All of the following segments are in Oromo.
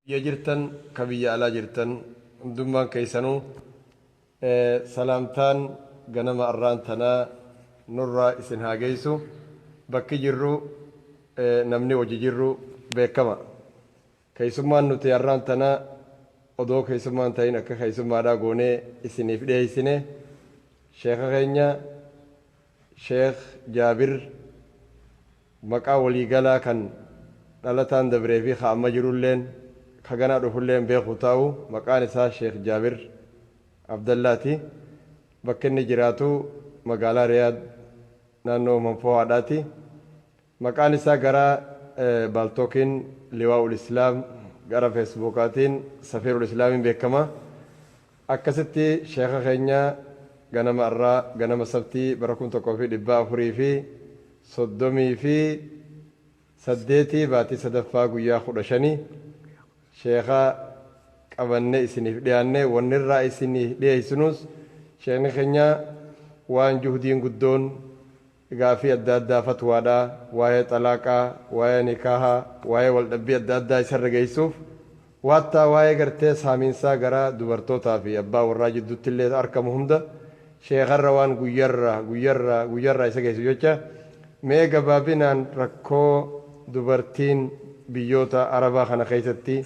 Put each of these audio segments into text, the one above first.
Biyya jirtan ka biyya alaa jirtan hundummaan keessanuu salaamtaan ganama arraan tanaa nurraa isin haa geessu. Bakki jirru, namni wajji jirru beekama. Keessummaan nuti arraan tanaa odoo keessummaan ta'in akka keessummaadhaa goonee isiniif dhiyeessine, sheeka keenya Sheekh Jaabir, maqaa waliigalaa kan dhalataan dabree fi ka amma jirulleen ka ganaa dhufulleen beeku taa'u, maqaan isaa Sheekh Jaabir Abdallaati. Bakka inni jiraatu magaalaa Riyaad, naannoo Manfoohaadhaati. Maqaan isaa gara Paltalkiin Liwaa'ul Islaam, gara Feesbuukaatiin Safiirul Islaamiin beekama. Akkasitti sheeka keenya ganama irraa, ganama sabtii bara 1438, baatii sadaffaa, guyyaa 15, sheeka qabanne isiniif dhiyaanne. Wanni irraa isiniif dhiyeessinus, sheekni keenya waan juhdiin guddoon gaafii adda addaa, fatwaadhaa, waa'ee xalaaqaa, waa'ee nikaahaa, waa'ee waldhabbii adda addaa isarra geessuuf, waattaa waa'ee gartee saamiinsaa gara dubartootaa fi abbaa warraa jidduutti illee argamu hunda sheekarra waan guyyarraa guyyarraa guyyarraa isa geessu jecha, mee gabaabinaan rakkoo dubartiin biyyoota Arabaa kana keessatti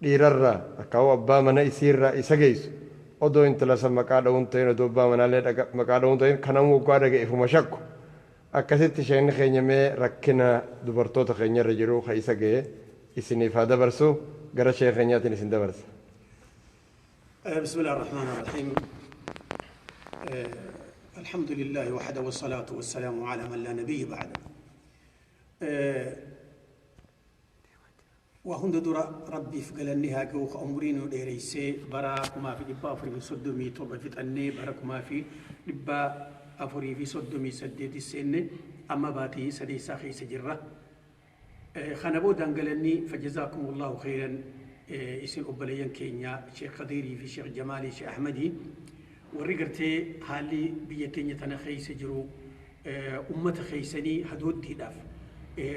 dhiirarraa akkaa'u abbaa mana isiirraa isa geessu, odoo intala san maqaa dha'uun ta'in, odoo abbaa manaallee maqaa dha'uun ta'in, kanamuu waggaa dhaga'e ifuma shakku, akkasitti sheekni keenya mee rakkina dubartoota keenyarra jiru ka isa ga'e isiniif haa dabarsu. Gara sheeka keenyaatiin isin dabarsa. بسم الله الرحمن الرحيم. الحمد لله وحده، والصلاة والسلام على من لا نبي بعده. Waa hunda dura Rabbiif galanni haa ga'u, ka umrii nu dheereysee bara 1437 fixannee bara 1438 seenne, amma baatii sadeessaa keessa jirra. Kana boodaan galanni فجزاكم الله خيرا isin obboleeyyan keenya Sheekh Khadiirii fi Sheekh Jamaalii, Sheekh Ahmadii, warri gartee haalli biyya teenya tana keessa jiru ummata keessanii hadooddiidhaaf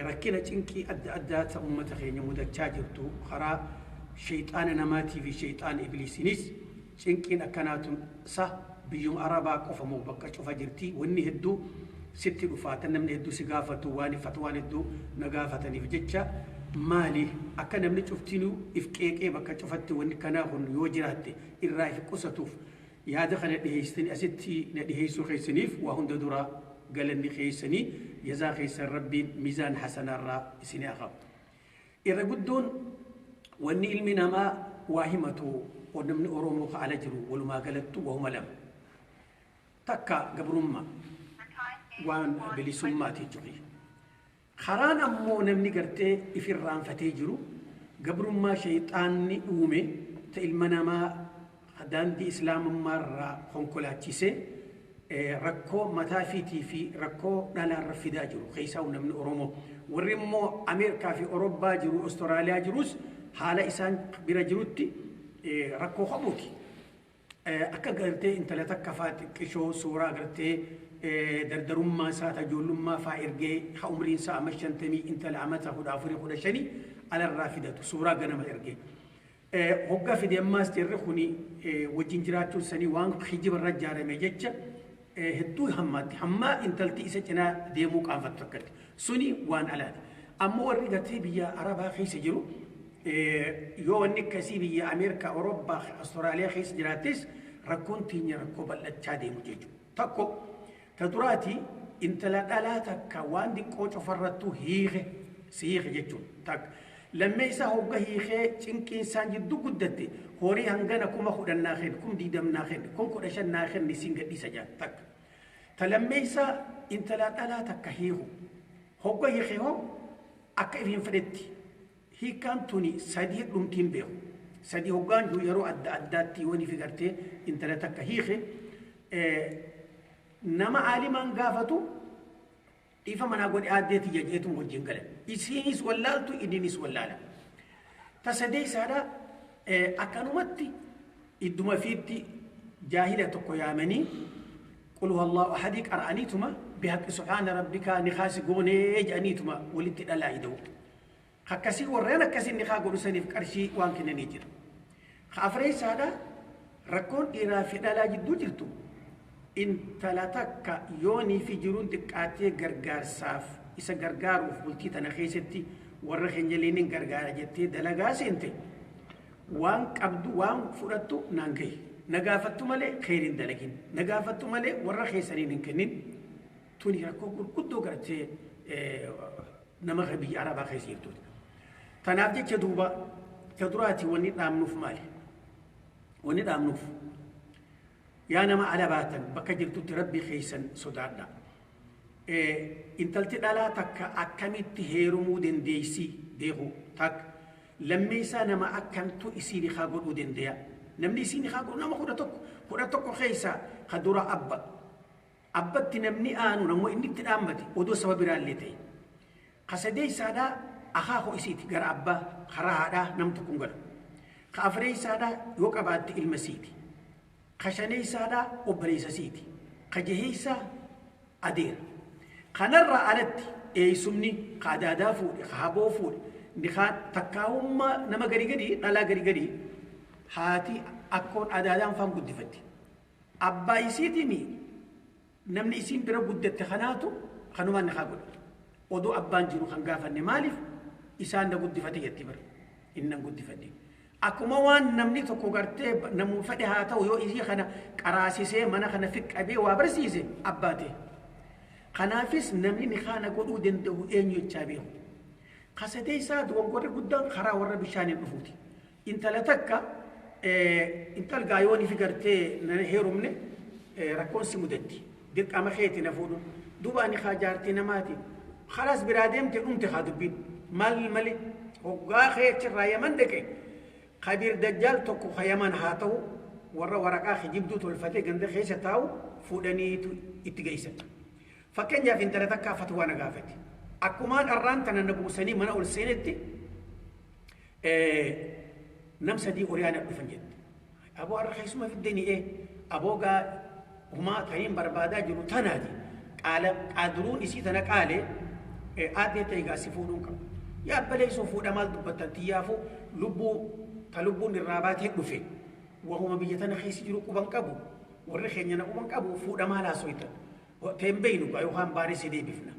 rakkina cinqii adda addaa ta ummata keenya mudachaa jirtu, karaa shayxaana namaatii fi shayxaana ibliisinis cinqiin akkanaatun sa biyyuma Arabaa qofa moo bakka cufa jirti? Wanni hedduu sitti dhufaatan, namni hedduu si gaafatu, waan fatwaan hedduu na gaafataniif jecha, maali akka namni cuftinuu if qeeqee bakka cufatti wanni kanaa kun yoo jiraatte irraa if qusatuuf yaada kana dhiheessitanii asitti na dhiheessuu keessaniif, waa hunda dura galanni keessanii, jazaa keessan Rabbiin miizaan hasanaarraa isinii haa qabu. Irra guddoon wanni ilmi namaa waa himatu, namni Oromoo ka ala jiru walumaa galattu wahuma lama. Takka gabrummaa, waan bilisummaati jechuudha. Karaan ammoo namni gartee ifirraanfatee jiru gabrummaa shayxaanni uume ta ilma namaa daandii islaamummaarraa konkolaachisee rakkoo mataa fiitii fi rakkoo dhalaarra fidaa jiru keessaa namni Oromoo. Warri immoo Ameerikaa fi Orobbaa jiru, Ostiraaliyaa jirus, haala isaan bira jirutti rakkoo qabuuti. Akka gartee intala takka faa xiqqishoo suuraa gartee dardarummaa isaa ijoollummaa faa ergee, ha umriin isaa amma 50, intala amata 14, 15 alarraa fidatu suuraa ganama ergee. Hoggaa fide ammaas jarri kuni wajjin jiraachuun sanii waan kijiba irra ijaarame jecha hedduu hammaatti. Hammaa intalti isa cinaa deemuu qaanfattu akkatti. Suni waan alaati. Ammoo warri gartee biyya Arabaa keessa jiru, yoo wanni akkasii biyya Ameerikaa, Awurooppaa, Awustiraaliyaa keessa jiraattes, rakkoon teenya rakkoo bal'achaa deemu jechuudha. Tokko ta duraati, intala dhalaa takka waan xiqqoo cofarrattuu hiike si hiike jechuudha. Takka lammeessaa, hogga hiikee cinqiin isaan jidduu guddatte, horii hangana 10,000 naa kenni, 20,000 naa kenni, 15,000 naa kenni, siin gadhiisa jaan takka. Ta lammeessaa, intala dhalaa takka hiiku, hogga hiike hoo akka ifiin fedhetti hiikkaan tuni sadii dhumtiin beeku. Sadii hoggaan jiru yeroo adda addaatti yoo ni gartee intala takka hiike, nama aalimaan gaafatu, dhiifa manaa godhe aaddeeti jeetum wajjin galan. Isiinis wallaaltu, inninis wallaala. Ta sadeessaadha, akkanumatti idduma fiitti jaahila tokko yaamanii قل هو الله أحد qara'aniituma بحق سبحان ربك nikaasi goonee jedhaniituma walitti dhalaa ida'u. Akkasii warreen akkasii nikaa godhu saniif qarshii waan kennanii jira. Afreessaadha rakkoon dhiiraa fi dhalaa jidduu jirtu intala takka yoonii fi jiruun xiqqaattee gargaarsaaf isa gargaaruuf bultii tana keessatti warra keenya leeniin gargaara jettee dalagaa seente waan qabdu waan fudhattu naan gahi. Na gaafattu malee kheyriin dalagin. Na gaafattu malee warra keessaniin hin kennin. Tuni rakkoo gurguddoo gartee nama biyya Arabaa keessa jirtuuti. Tanaaf jecha duuba ta duraati wanni dhaamnuuf maali? Wanni dhaamnuuf yaa nama ala baatan bakka jirtutti rabbii keessan sodaadha. Intalti dhalaa takka akkamitti heerumuu dandeessi beeku takka lammeessaa nama akkamtu isii nikaa godhuu dandeeya. Namni isii nikaa godhu nama 11 keessa ka dura abba. Abbatti namni aanu nammoo inni itti dhaammate odoo saba biraallee ta'e. Ka sadeessaadhaa akaakoo isiiti gara abbaa karaa haadhaa nam tokko hin galu. Ka afreessaadhaa yoo qabaatte ilma siiti. Ka shaneessaadhaa obboleessa siiti. Ka jaheessaa adeera. Kanarraa alatti eessumni ka adaadaa fuudhe ka haboo fuudhe nikaa takkaa'ummaa nama gadi gadi dhalaa gadi gadi haati akkoon adaadaan faan guddifatti. Abbaa isiitiimi namni isiin bira guddatte kanaatu kanumaan nikaa godha. Odoo abbaan jiru kan gaafanne maaliif isaan na guddifate jetti bara inni nan guddifadhe. Akkuma waan namni tokko gartee namuu fedhe haa ta'u yoo isii kana qaraasisee mana kana fiqqabee waa barsiise abbaa ta'e. Kanaafis namni nikaa na godhuu danda'u eenyu jechaa beeku. Kasadee isaa dogongorri guddaan karaa warra bishaaniin dhufuuti. Intala takka intal gaayoonii fi gartee na heerumne rakkoon si mudatti. Dirqama keeti na fuudhu. Duuba ani kaa jaartii namaati. Khalaas biraa deemte dhumte haa dubbiin. Maal malee hoggaa kee achirraa Yaman dhaqe. Kabiir Dajjaal tokko ka Yaman haa ta'u warra waraqaa kijibduu tolfatee ganda keessa taa'u fuudhaniitu itti geessan. Fakkeenyaaf intala takkaa fatwaa na gaafate. Akkumaan arraan tana na buusanii mana ol seenetti nam sadii oriyaa na dhufan jette. Aboo har'a keessuma fiddanii aboo gaa humaa taniin barbaadaa jiru tanaati. Qaala qaaduruun isii tana qaalee aadee ta'e gaa si fuudhuun qaba. Yaa abbaleessoo fuudha maal dubbattan xiyyaafuu lubbuu ta lubbuun irraa baatee dhufe. Wahuma biyya tana keessa jiru quban qabu warri keenya na quban qabu fuudha maal haasoytan. Teen beeynu gaa yookaan baanee si deebifna.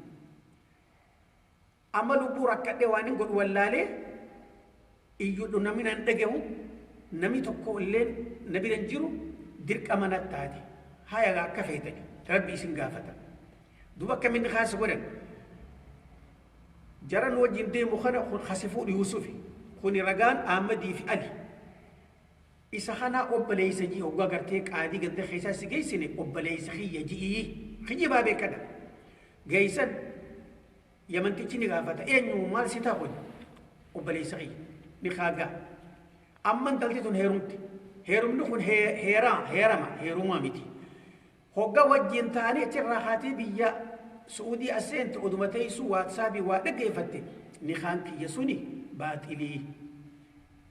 Amma lubbuu rakkadhee waan hin godhu wallaalee iyyuu namni nan dhagahu namni tokko illee na bira hin jiru dirqama natti taate. Haya akka feetani rabbi isin gaafata. Duuba akkamiin kaasa godhan. Jara nu wajjin deemu kana kasi fuudhu Yuusufi. Kuni ragaan Ahmadii fi Ali. Isa kana obboleessa ji'i hoggaa gartee qaadii ganda keessaa si geessine obboleessa kiyya ji'ii kijibaa beekadha. Geessan Yamantichi ni gaafata eenyu maal si ta'a kun obboleessa kiyya ni kaagaa. Amma intalti tun heerumti. Heerumni kun heeraa heerama heerumaa miti. Hoggaa wajjin ta'anii achirraa haatee biyya Su'uudii as seente oduma teessuu waatsaabii waa dhaggeeffatte nikaan kiyya suni baaxilii.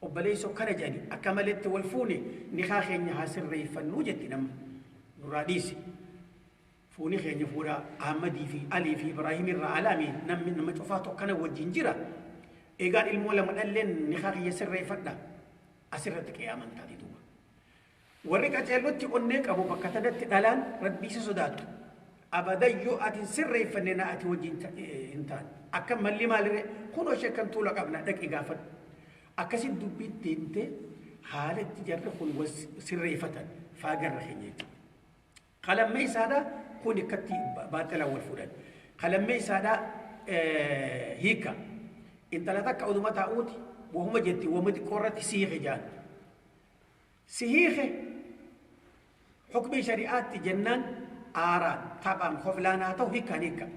Obboleessoo kana jedhani akka maletti wal fuune nikaa keenya haa sirreeffannuu jetti nama nurraa dhiisi. Fuuni keenya fuudha Ahmadii fi Alii fi Ibraahim irraa alaami namni nama cufaa tokkana wajjin jira. Egaan ilmoo lama dhalleen nikaa kiyya sirreeffadha. Asirratti qiyaaman taate duuba. Warri qaceellotti onnee qabu bakka tanatti dhalaan rabbii isa sodaattu. Abadan yoo ati hin sirreeffanne na ati wajjin hin taane. Akka malli maalirree kunoo ishee kan tuula qabna dhaqi gaafadhu. Akkasitti dubbiin deemtee haala itti jarri kun wal sirreeffatan faagarra keenya jechuudha. Kalammee isaadhaa kun akkatti baaxilaan wal fuudhan. Kalammee isaadhaa hiika. Intala takka oduma taa'uuti wahuma jetti wahuma xiqqoo irratti si hiike jaan. Si hiike hukmii shari'aatti jennaan aaraan taphaan koflaan haa ta'u hiikkaan hiika.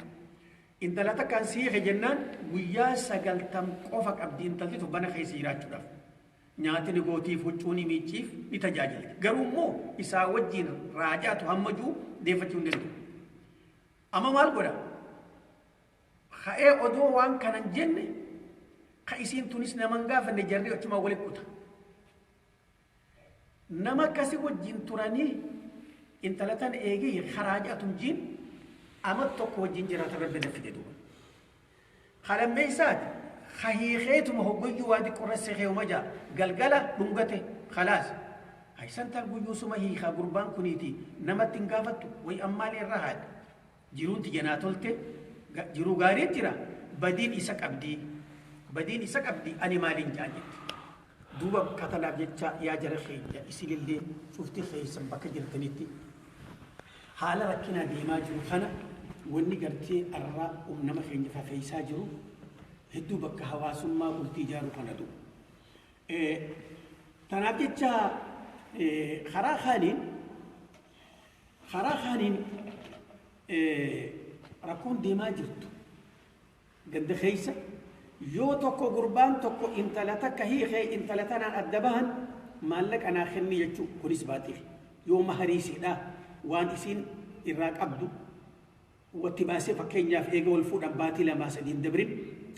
Intala takkaan si hiike jennaan guyyaa 90 qofa qabdi intalti tun mana keessa jiraachuudhaaf. Nyaati ni gootiif huccuu ni miicciif ni tajaajilti. Garuu immoo isaa wajjin raajaatu hamma jiru deeffachuu hin danda'u. Amma maal godha? Ka'ee odoo waan kana hin jenne ka isiin tunis nama hin gaafanne jarri achumaan walitti kuta. Nama akkasii wajjin turanii intala tana eegee karaa ja'atu hin jiin ama tokko wajjin jiraatan rabbi na fide duuba. Kalammeessaati Hiikeetuma hoggayyuu waa xiqqoo irra seeqeewuma jaa galgala dhungate khalaas. Haysan tal guyyuu suma hiikaa gurbaan kuniiti namatti hin gaafattu way ammaalee irra haadha. Jiruun tiyya naa tolte jiruu gaarii jira badiin isa qabdii badiin isa qabdi ani maaliin jaan jetti. Duuba katanaaf jecha yaa jara keenya isinillee cufti keessan bakka jirtanitti haala rakkinaa deemaa jiru kana wanni gartee arraa nama keenya fafeessaa jiru hedduu bakka hawaasummaa bultii ijaaruu kanatu. Tanaaf jecha karaa kaaniin rakkoon deemaa jirtu ganda keessa yoo tokko gurbaan tokko intala takka hiikee intala tanaan adda bahan maallaqa naa kenni jechuu kunis baaxil. Yoo mahariisiidha waan isiin irraa qabdu watti baasee, fakkeenyaaf eega wal fuudhan baatii 2 3 dabrin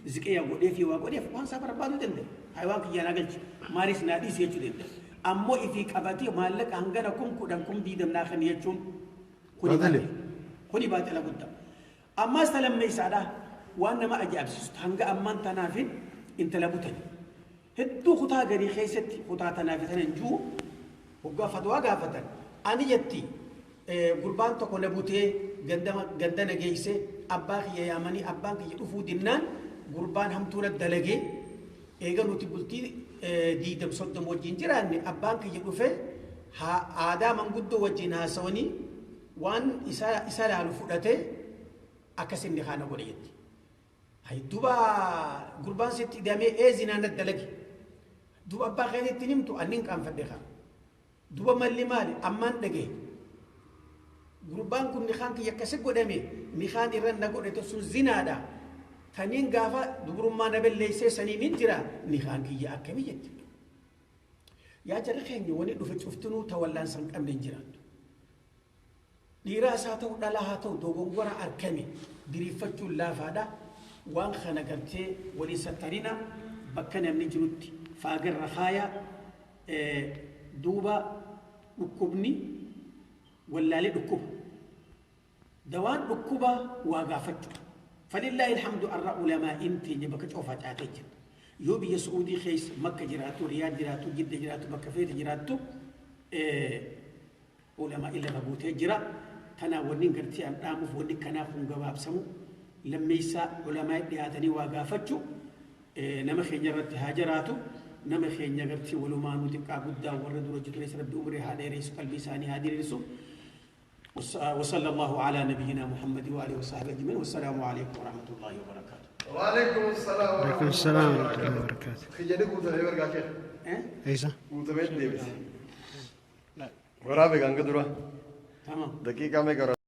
ziqeeya godhee fi waa godheef waan isaa barbaaduu danda'a. Haywaan kiyyaa naa galchi maalis naa dhiisi jechuu danda'a. Ammoo ifii qabatee maallaqa hangana 10,000 20,000 naa kenni jechuun kuni Baatile. Kuni baaxila guddaa. Ammaas talammeessaadha waan nama ajaa'ibsiisu hanga ammaan tanaafin intala butani. Hedduu kutaa garii keessatti kutaa tanaaf tanan jiru hoggaa fatwaa gaafatan ani jetti gurbaan tokko na butee ganda na geesse, abbaa kiyya yaamanii abbaan kiyya dhufuu dinnaan gurbaan hamtuu na dalagee eega nuti bultii 20 30 wajjin jiraanne abbaan kiyya dhufee aadaa manguddoo wajjin haasawanii waan isa laalu fudhatee akkasinni kaana godhe jetti. Hay duba gurbaan sitti hidhamee ee zinaa na dalage. Duba abbaa keetitti himtu annin qaanfadhe kaa. Duba malli maali ammaan dhagaye. Gurbaan kun nikaan kiyya akkasi godhame nikaan irra na godhate sun zinaadha. Taniin gaafa dubrummaa na balleessee saniin hin jira nikaan kiyya akkamii jetti. Yaa jara keenya, wani dhufe cuftinuu tawallaansa hin qabne hin jiraattu. Dhiiraas haa ta'u dhalaa haa ta'u dogongora arkame diriirfachuun laafaadha. Waan kana gartee walii sattarina bakka namni jirutti faagarra kaaya. Duuba dhukkubni wallaalee dhukkuba. Dawaan dhukkuba waa gaafachuu. فلله الحمد arra ulamaa'in teenya bakka coofaa caatee jira. Yoo biyya Su'uudii keessa Makka jiraattu, Riyaad jiraattu, Jidda jiraattu, bakka feete jiraattu ulamaa'in lafa guutee jira. Tanaa wanni gartee an dhaamuuf wanni kanaaf kun gabaabsamu lammeessaa ulamaa'in dhiyaatanii waa gaafachuu nama keenya irratti haa jiraatu. Nama keenya gartee walumaanuu xiqqaa guddaa warra dura jiru Rabbi umrii haa dheeressu, qalbii isaanii haa diriirsu. وصلى الله على نبينا محمد وآله وصحبه أجمعين، والسلام عليكم ورحمة الله وبركاته. وعليكم السلام. وعليكم السلام ورحمة الله وبركاته. Kiyyani guutamee bargaa sheekh. Eh? Eessa? Guutamee deebise. Waraabe ganga dura. تمام. Daqiiqaa meeqa?